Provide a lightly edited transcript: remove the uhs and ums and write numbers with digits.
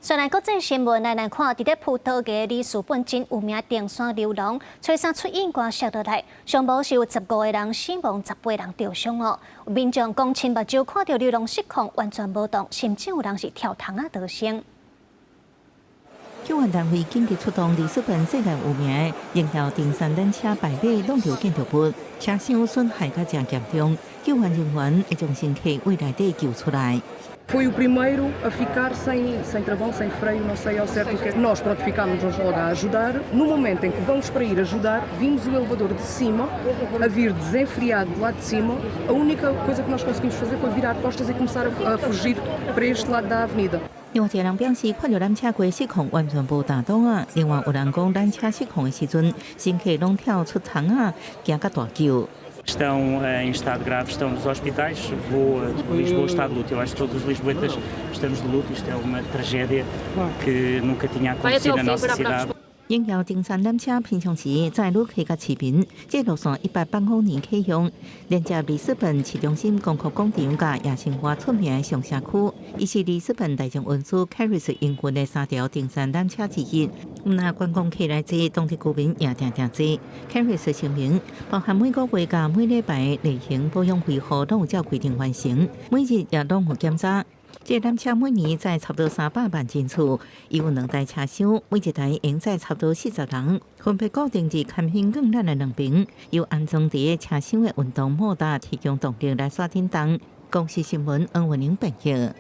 上來國際新聞來看，佇咧葡萄牙里斯本真有名登山溜廊，初三出意外摔落來，上無是有15個人死亡，18人著傷哦。民眾講親目睭看著溜廊失控，完全無動，甚至有人是跳窗仔逃生。救援單位緊急出動，里斯本世界有名的榮耀登山纜車敗尾挵著建築物，車廂損害較誠嚴重，救援人員會將乘客對內底救出來。 Foi o primeiro a ficar sem travão, sem freio, não sei ao certo o que é. Nós, pronto, ficámos logo a ajudar. No momento em que vamos para ir ajudar, vimos o elevador de cima a vir desenfreado do lado de cima. A única coisa que nós conseguimos fazer foi virar costas e começar a fugir para este lado da avenida. 另外一個人表示，看著纜車過失控，完全無彈擋啊。另外有人講，纜車失控的時陣，乘客攏跳出窗仔，驚甲大叫。 Estão em estado grave, estão nos hospitais. Lisboa está de luto. Eu acho que todos os lisboetas estamos de luto. Isto é uma tragédia que nunca tinha acontecido na nossa cidade. 榮耀登山纜車平常時載旅客佮市民，這路線1805年啟用，連接里斯本市中心光復廣場佮夜生活出名的上社區。伊是里斯本大眾運輸 Carris 營運的三條登山纜車之一。毋但觀光客來坐，當地居民也定定坐。Carris 聲明，包含每個月佮每禮拜例行保養維護，攏有照規定完成，每日也攏有檢查。這纜車每年載差不多300萬人次，伊有兩台車廂，每一台會載差不多40人，分別固定佇牽引鋼纜的兩邊，由安裝佇車廂的運動摩打提供動力來煞振動。公視新聞黃文玲編譯。